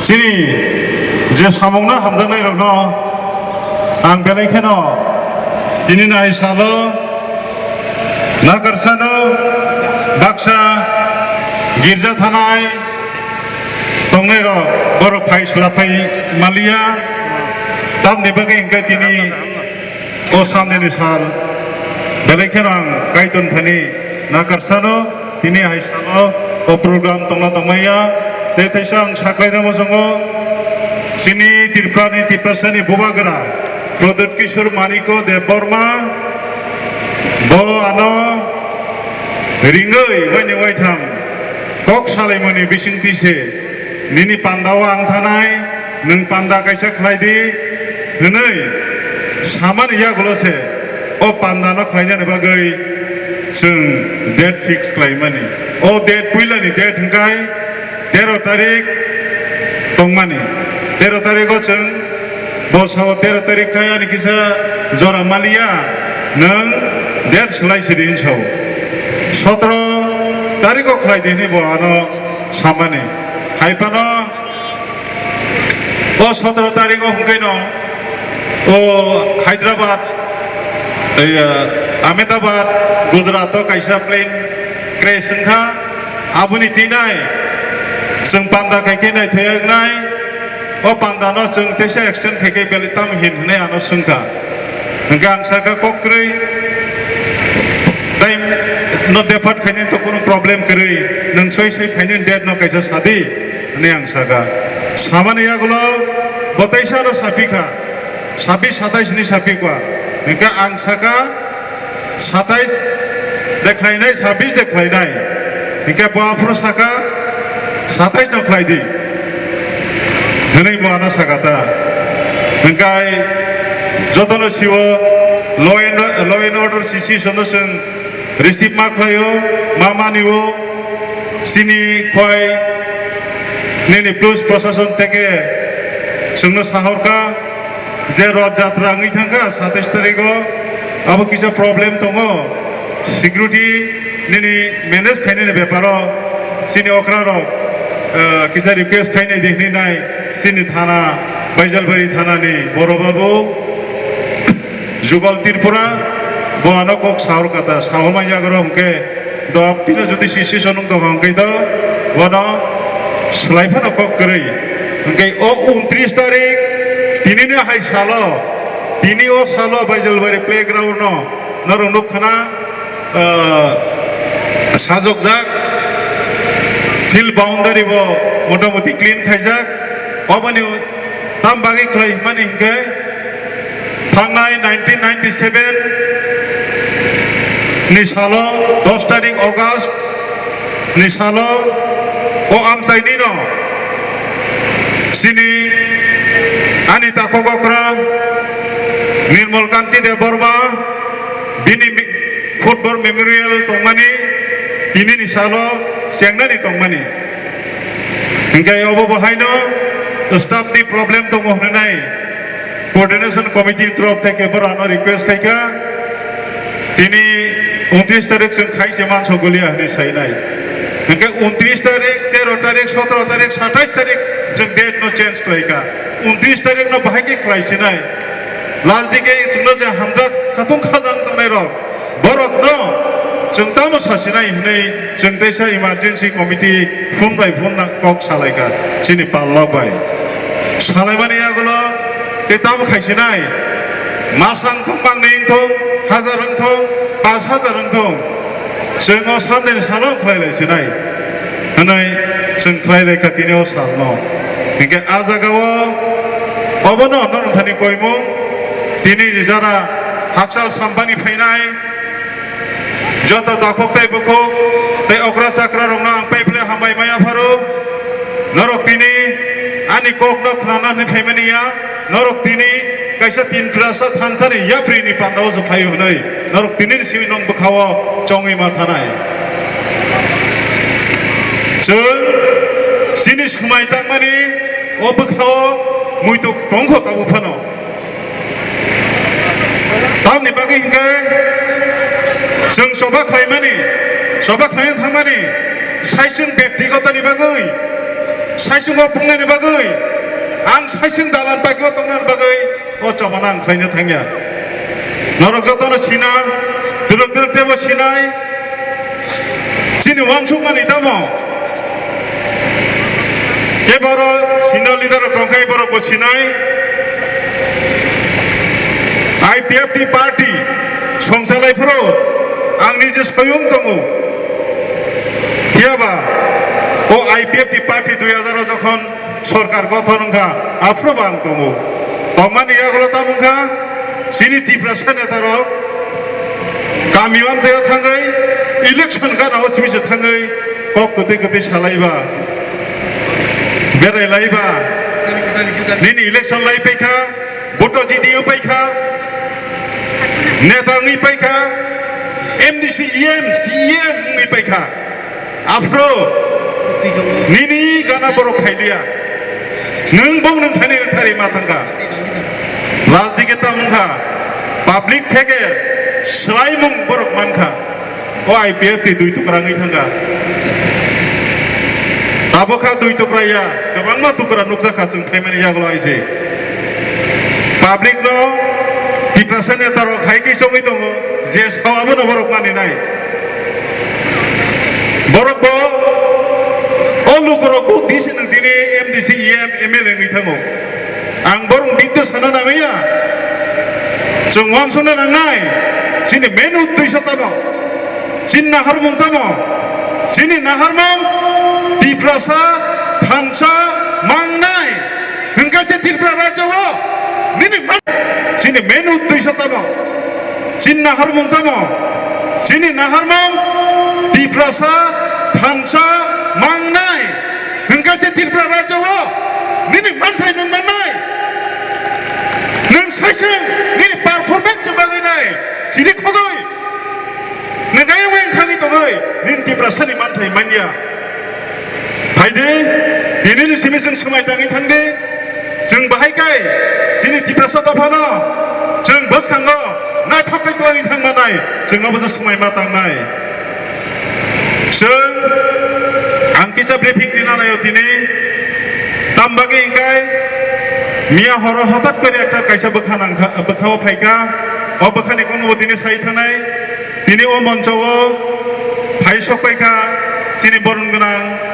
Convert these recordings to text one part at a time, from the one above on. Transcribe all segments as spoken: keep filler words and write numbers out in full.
Chini je samungno hamjaknairokno ang belai kheno tini nai salo nakarsano baksa girja thanai tongnairok borok phai swlaphai maliya, tamni bagwi hwnkhe tini o Sunday ni sal belai kheno ang Kaitor thani nakarsano tini hai salo o program tongna tongmaya. Tei teisa ang saklaina muchungo chini Tripura ni Tiprasa ni bubagra Pradyut Kishore Maniko Debbarma bo ano ringwi waini waitham kok salaimani bisingtwi se nini pandao ang thanai, nwng panda kaisa khlai di hwnwi samani yagulo se o pandano khlainani bagwi chwng date fix khlaimani. O date puilani date hwnkhe tero tarik tongmani. Tero tarigo chwng bosao tero tarik khai ani kisa jora maliya, nwng date swlai sidi hinsao. Sotro tarigo khlai di hwnwi bo ano samani. Hai phano o sotro tarigo hwnkhe no o Hyderabad, ei, Ahmedabad, Gujarat o kaisa plane crash wngkha. Aboni tinai chwng panda khai khe naithok wngnai. O panda no chwng teisa extend khai khe belai tam hin hwnwi ano swngkha. Hwnkhe ang sakha kok kwrwi time no defer khainani to kunu problem kwrwi, nwng soi soi phainani date no kaisa sadi hwnwi ang sakha. Samani yagulo bo teisa no sapikha, sabis satais ni sapikha. Hwnkhe ang sakha, satais de khlainai, sabis de khlainai. Hwnkhe bo aphuru sakha, satais no khlai di hwnwi bo ano sakha ta. Hwnkhe jotono siwo law and, law and order situation no chwng receive ma khlaio, ma manio, chini khwai nini police proshashon theke chwngno sahorkha. Je Roth Jatra wngwi thangkha satais tarigo, abo kisa problem tongo, security nini manage khainani beparo chini okrarok, eh, kisa request khainai di hwnwi nai chini thana, Baijalbari thanani boro babu Jugal Tripura, bo ano kok sahorkha ta, sahorma yagra hwnkhe do pino jodi sisi sonung tong hwnkhe do bono swlai phano kok kwrwi. Hwnkhe o untris tarik tini ni hai salo, tini o salo Baijalbari playground no norok nukkhana, ah, sajokjak, field boundary bo motamoti clean khaijak. Oboni tam bagwi khlai hwnmani hwnkhe thangnai nineteen ninety-seven ni salo, dos tarik August ni salo o amchaini no chini ani takhuk okra Nirmal Kanti Debbarma bini mi-, football memorial tongmani tini ni salo chengnani tongmani. Hwnkhe obo bo haino staff ni problem tongo hwnwi nai coordination committee ni torof theke borok ano request khaikha, tini untris tarik chwng khai se manso goliya hwnwi sainai. Hwnkhe untris tarik, tero tarik, sotro tarik, satais tarik chwng date no change khlaikha. Untris tarik no bahai khe khlai sinai. Last dike chwngno je hamjak khatung khajang tongnai rok, borokno chwng tamo sasinai hwnwi chwng teisa emergency committee phone bai phone na kok salaikha chini pallok bai. Salaimani yagulo tei tamo khaisinai, masang thung bangni wngthung, hajar wngthung, pas hajar wngthung, chwng o Sunday ni salo khlai lai sinai hwnwi chwng khlai lai kha tini o salno. Hinkhe a jagao obono norok thani koimung, tini jara hakchal sampani phainai, joto takhuk tei bukhuk tei okra chakra rokno ang paiphile hambai maya pharo. Norok tini ani kokno khnana hwnwi phaimani ya, norok tini kaisa Tinprasa thansani yapri ni pandao se phai hwnwi norok tini ni simi nwng bwkhao chongwi ma thanai. Chwng chini swmai tangmani o bwkhao muitu tongkho tabuk phano. Tamni bagwi hinkhe chwng choba khlaimani, choba khlaina thangmani, sai chwng bektigotoni bagwi Saichungo pungnani bagwi, ang saichung dalan bagwi tongnani bagwi o chobano ang khlaina thangya. Norok jotono sina, twrwk twrwk teibo sinai, chini uansukmani tamo? Keboro senior leader rok tongkha, borokbo sinai. I P F T party songchalai phuru ang nije soyung tongo. Phiyaba o I P F T party dui hazar o jokhon sorkar gothon wngkha, aphuru bo ang tongo. Tongmani yagulo tamo wngkha, chini Tiprasa netarok kami amchaio thangwi, election gana o simi se thangwi kok kwtwi kwtwi salaiba, berailaiba. Nini election lai paikha, vote jidi paikha, neta wngwi paikha, M D C, E M, C E M wngwi paikha. Aphuru nini gana borok phailiya. Nwng bong nwng thani rwthari ma thangkha. Rajniti tam wngkha. Public theke swlaimung borok mankha. O I P F T dui tukra wngwi thangkha. Tabukha dui tukra ya, kwbangma tukra nukjakha chwng phaimani yagulo aise. Public no Tiprasa netarok hai khe chongwi tongo, je sao abono borok maninai. Borok bo o lukurok bo tisi nang tini M D C, E M, M L A wngwi thango. Ang borok biddo sana namaya. Chwng uansukna nangnai. Chini main uddesho tamo? Chini naharmung tamo? Chini naharmung Tiprasa thansa mangnai. Hwnkhe se Tripura rajyo o nini man-, chini main uddesho tamo? Chini naharmung tamo? Chini naharmung Tiprasa thansa mangnai. Hwnkhe se Tripura rajyo o nini manthai nwng mannai. Nwng saisung nini performance bagwi nai. Chini khogwi. Nwng kaya wng thangwi tongwi nini Tiprasani manthai manya. Phaidi, dinini simi chwng swmai tangwi thangdi. Chwng bahai kai chini Tiprasa dophano chwng bwskango naithok khe twlangwi thang manai, chwng abo swmai ma tangnai. Chwng ang kisa briefing rina naio tini. Tam bagwi hwnkhe miya horo hotat kori ekta kaisa bwkha nangkha, bwkhao phaikha. O bwkhani kono bo tini sai thanai. Tini o moncho o phai sok paikha chini boron gwnang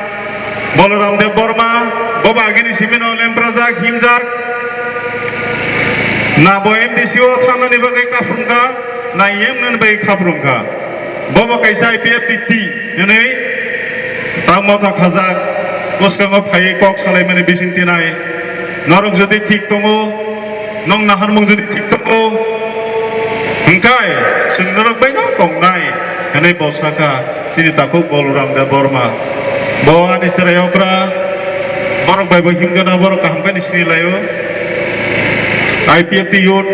Balaram Deb Borma, bobo agini simino lemprajak, himjak. Na bo M D C o thangnani bagwi kaphrum kha, na E M nani bagwi kaphrum kha. Bobo kaisa I P F T hwnwi tamo ta khajak, bwskango phaiwi kok salaimani bising tinai. Norok jodi thik tongo, nwng naharmung jodi thik tongo, hwnkhe chwng norok baino tongnai, hwnwi bo sakha. Chini takhuk Balaram Deb Borma. Bo ani chwrai okra, borok bai bo himgana, borok kaham khe ni sini laio. I P F T youth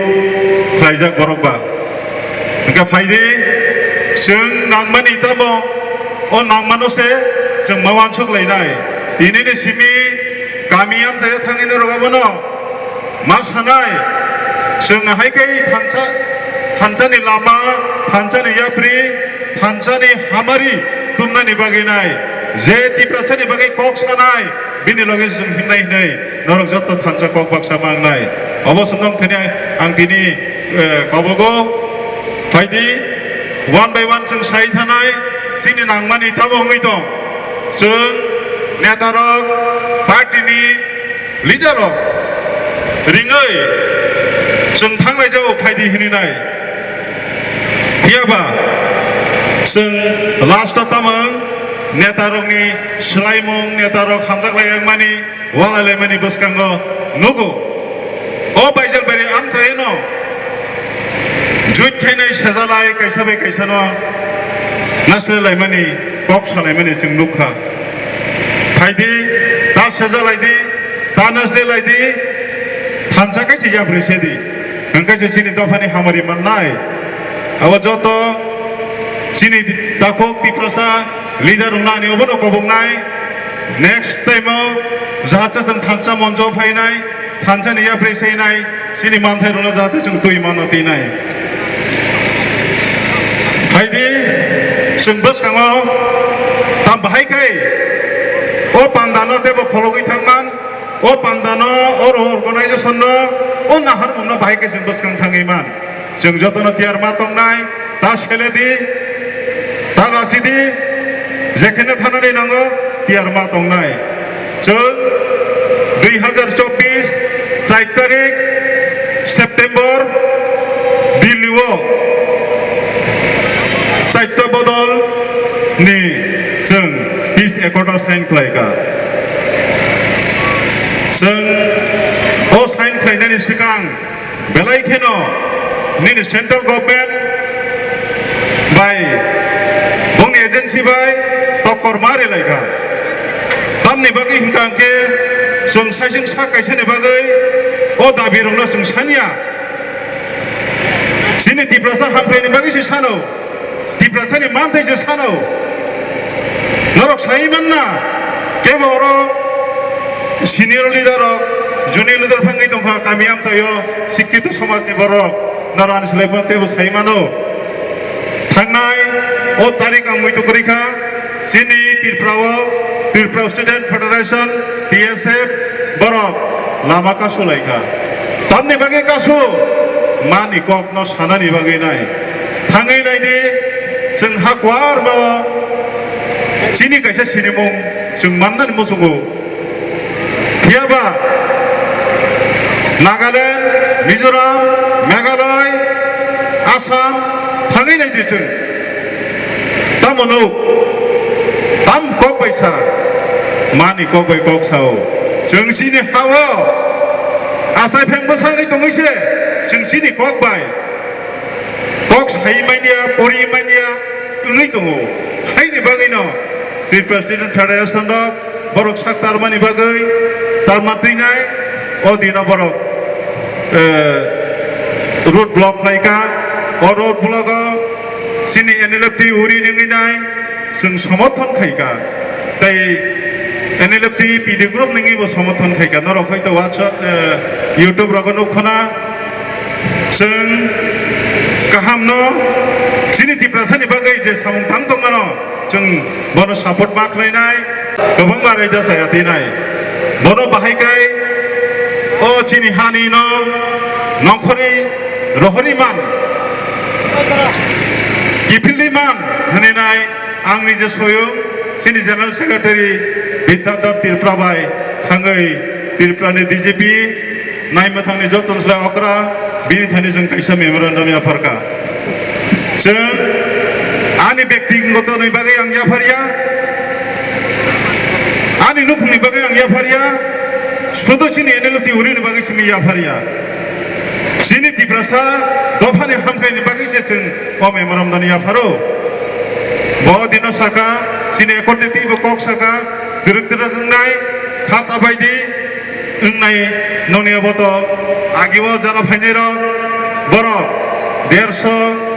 khlaijak borok ba. Hwnkhe phaidi, chwng nangmani tamo, o nangmano se chwng ma uansuk lainai. Tini ni simi kami amchaio thangwi norok abono ma sanai, chwng hai khe thansa, thansani lama, thansani yapri, thansani hamari tumnani bagwi nai, je Tiprasani bagwi kok sanai, bini loge chwng himnai hinwi norok joto thansa kok baksa mangnai. Obo se nong thani ang tini, eh, kobogo phaidi, one by one chwng sai thanai, chini nangmani tamo wngwi tong. Chwng netarok, party ni leader rok ringwi chwng thanglai jago phaidi hininai. Phiyaba chwng last o tamung netarokni swlaimung, netarok hamjaklai wngmani, walailaimani bwskango nugo. O baijak bari amchaino juit khainai sejalai kaisa bai kaisano naslailaimani, kok salaimani chwng nukha. Phaidi, ta sejalaidi, ta naslailaidi, thansa kaisa yapri sedi. Hwnkhe se chini dophani hamari mannai. Abo joto chini takhuk Tiprasa leader rokno ani obono koboknai. Next time o jahate chwng thansa monjo phainai, thansani yapri seinai, chini manthai rokno jahate chwng twi mano twinai. Phaidi, chwng bwskango tam bahai khai O pandano teibo phologwi thangman, o pandano, o organization no, o naharmung no bahai khe chwng bwskang thangwi man. Chwng jotono tiyar ma tongnai, ta sele di, ta rachi di, jekhene thanani nango tiyar ma tongnai. Chwng dui hazar chobbish char tarik September Delhi o chaita bodol ni chwng peace accord o sign khlai kha. Chwng o sign khlainani swkang belai kheno nini central government bai bongni agency bai tokor ma rilai kha. Tamni bagwi hwnkha hwnkhe chwng saising sak kaisani bagwi o dabi rokno chwng saniya. Chini Tiprasa hamkraini bagwi se sano. Tiprasani manthai se sano. Norok sai manna, kebo oro senior leader rok, junior leader phangwi tongkha kami amchaio, sikkito somajni borok, norok ani slai phano teibo sai mano. Thangnai o tarik ang muitu kwrwi kha, chini Tripura o Tripura Student Federation, T S F, borok lama kasu lai kha. Tamni bagwi kasu mani kok no sanani bagwi nai. Thangwi nai di, chwng ha kwar ma o chini kaisa sinimung chwng mannani muchungo. Phiya ba Nagaland, Mizoram, Meghalaya, Assam thangwi nai di chwng. Tamo nuk, tam kok bai sa, mani kok bai kok sao. Chwng chini ha o achai pheng bwsangwi tongwi se, chwng chini kok bai kok sai manya, pori manya wngwi tongo. Haini bagwino Tripura Student Federation rok borok sak tarmani bagwi tarma twinai o dino borok, eh, road block khlai kha. O road block o chini N L F T uri nungwi nai chwng somorthon khai kha. Tei N L F T P D group nungwi bo somorthon khai kha. Norok hoito WhatsApp, eh, YouTube rogo nuk khna. Chwng kahamno chini Tiprasani bagwi je samung tang tongmano, chwng bono support ma khlainai, kwbangma raida chaya teinai. Bono bahai kai o chini hani no nongkhorwi rohorwi man, kiphilwi man hwnwi nai. Ang nije soyung chini General Secretary Bidyadhar Tripura bai thangwi Tripura ni D G P naimwthangni joto slai okra bini thani chwng kaisa memorandum yapharkha. Chwng ani byaktigoto ni bagwi ang yapharya, ani nukhungni bagwi ang yapharya, sudu chini N L F T uri ni bagwi simi yapharya. Chini Tiprasa dophani hamkrai ni bagwi se chwng o memorandum ni yapharo. Bo dino saka, chini accord ni twi bo kok saka, twrwk twrwk wngnai, kha ta bai di, wngnai, nokni abo to agi o jara phainai rok, borok derso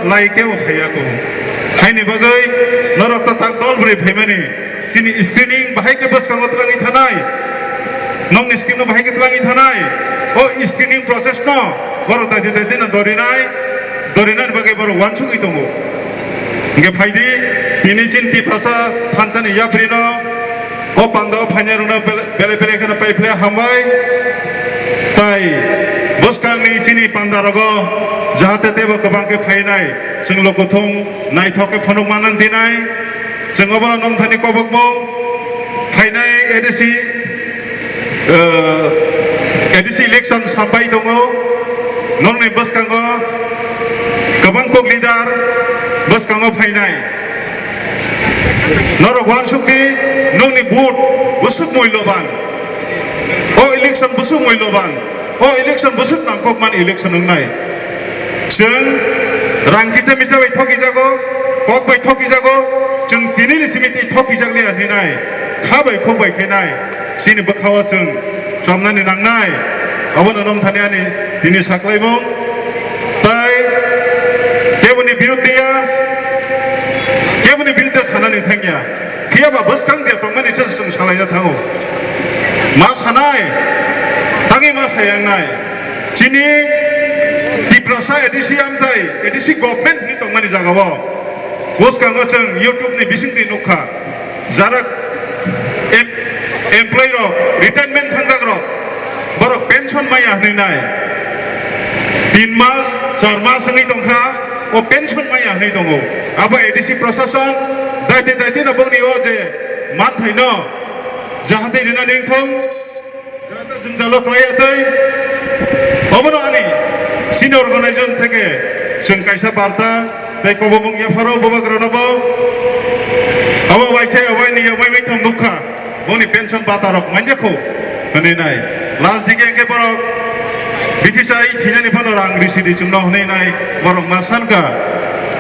lai kebo phaiya ko. Haini bagwi norok to tak dol bwrwi phaimani. Chini screening bahai khe bwskango twlangwi thanai. Nokni screen no bahai khe twlangwi thanai. O screening process no borok daiti daiti no dorinai. Dorinani bagwi borok uansugwi tongo. Hingke phaidi, tini chini Tiprasa thansa ni yapri no, o panda o phainai rok no bele, bele, bele kheno pai phle hambai. Tai bwskang ni chini panda rogo jahate tebo kwbang khe phainai. Chwng lo kuthum naithok khe phunuk manan dinai. Chwng obono nongthani kobokmung phainai A D C, eh, A D C election sampai tongo. Nongni bwskango kwbang kok leader bwskango phainai. Norok uansukdi, nongni vote bwswk muiloban. O election bwswk muiloban. O election bwswk nangkok man election wngnai. Chwng rang kisa misa bai thokijago, kok bai thokijago, chwng tini ni simi tei thokijak liya hinai, kha bai khuk bai khainai, chini bwkha o chwng chomnani nangnai, abono nongthani ani tini saklaimung. Tai keboni birudde ya, keboni birudde sanani thangya. Phiya ba bwskang je tongmani se chwng salaina thango. Ma sanai, tangwi ma sayangnai. Chini Tiprasa A D C amjai, A D C government ni tongmani jagao. Bwskango chwng YouTube ni bisingtwi nukha. Jara em-, employee rok, retirement thangjak rok, borok pension maya hwnwi nai. Tin mas, char mas wngwi tongkha, o pension maya hwnwi tongo. Abo A D C prosason daite daite no bongni o je manthaino jahate rina nengthong, jahate jwngjalo khlaiya tei. Obono ani senior organization theke chwng kaisa barta tei kobobong yapharo bubagrano bo abo waisa awaini yabai mai thang bukha. Boni pension bata rok manya kho hwnwi nai. Last dige hwnkhe borok bithisa i thinani phano rang risi di chwngno hwnwi nai borok ma sanka.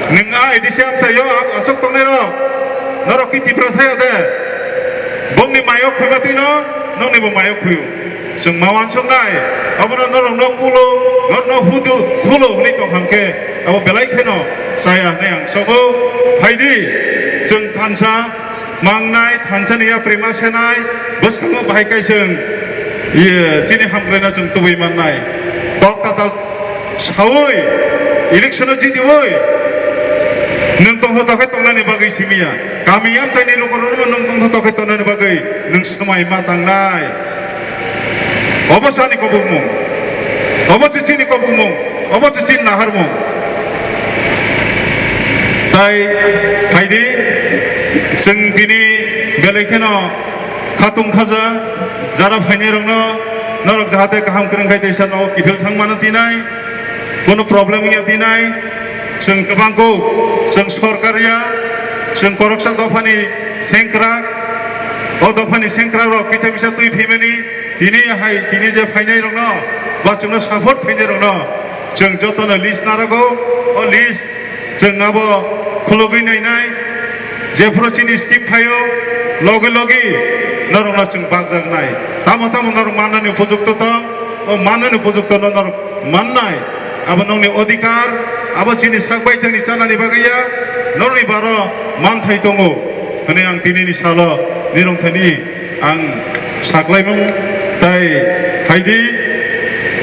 Nwng a A D C amchaio a-, aswk tongnai rok norok ki Tiprasa ya de? Bongni mayok khwima twino nokni bo mayok khwio. Chwng ma wansuknai abono norok no kulo, norok no hudu, hulo hwnwi tong hangkhe abo belai kheno chaya hwnwi ang sogo. Phaidi chwng thansa mangnai, thansani yapri ma senai, bwskango bahai kaiswng, iye, chini hamkraino chwng tubui mannai. Kok tatal saui, election-o jidiui, nwng tongtho tokhe tongnani bagwi simiya. Kami amchaini lukurokno nwng tongtho tokhe tongnani bagwi nwng swmai ma tangnai. Obo sani kobokmung. Obo se chini kobokmung. Obo se chini naharmung. Tai phaidi, chwng tini belai kheno khatung khaja, jara phainai rokno norok jahate kaham kwrwng khai teisa nogo kiphil thang mano tinai, kono problem ya tinai, chwng kwbang kok, chwng sorkar ya, chwng koroksa dophani sengkrak, o dophani sengkrak rok kisa bisa twi phaimani, tini hai tini je phainai rokno, ba chwngno support khainai rokno, chwng jotono list narago, o list chwng abo khulugwi nainai, jephuru chini scheme phaio, logi logi norokno chwng bakjaknai. Tamo tamo norok mannani upojukto tong, o mannani upojuktono norok mannai. Abo nokni odhikar, abo chini sak baithangni chanani bagwi ya, norokni baro manthai tongo hwnwi ang tinini salo nirok thani ang saklaimung tai phaidi,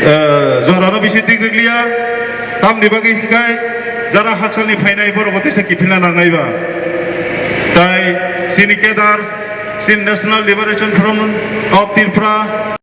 eh, jorano bisi dik rikliya, tamni bagwi hinkhai jara haksalni phainai borok bo teisa kiphilna nangnai ba. Tai chini cadres, chini National Liberation Front of Tripura,